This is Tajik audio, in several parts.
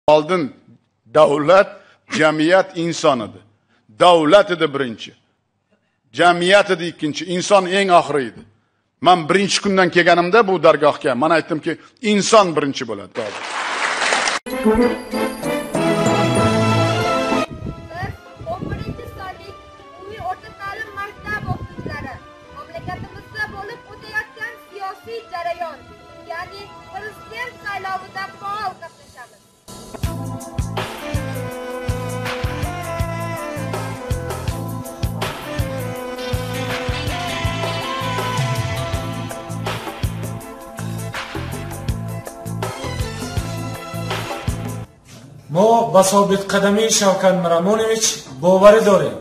Oldin davlat, jamiyat, inson edi. Davlat edi birinchi. Jamiyat edi ikkinchi, inson eng oxiri edi. Men birinchi kundan kelganimda bu dargohga men aytdimki, inson birinchi bo'ladi. Biz 11-sonli umumiy o'rta ta'lim maktab o'qituvchilari mamlakatimizda bo'lib o'tayotgan siyosiy jarayon, ya'ni prezident saylovida faol qatnashamiz. Мо ба собитқадамии Шавкат Миромонович боварӣ дорем.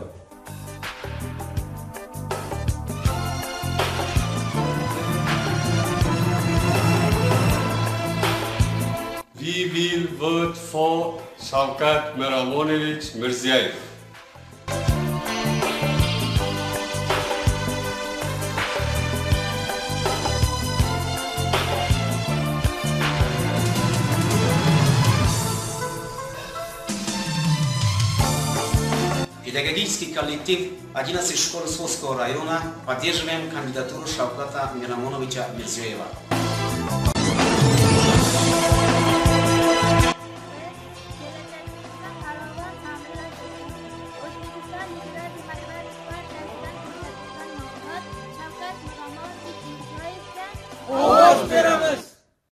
We will vote for Shavkat Miromonovich Mirziyoyev. Педагогический коллектив 11 школ Сводского района поддерживаем кандидатуру Шавката Миромоновича Мирзиёева.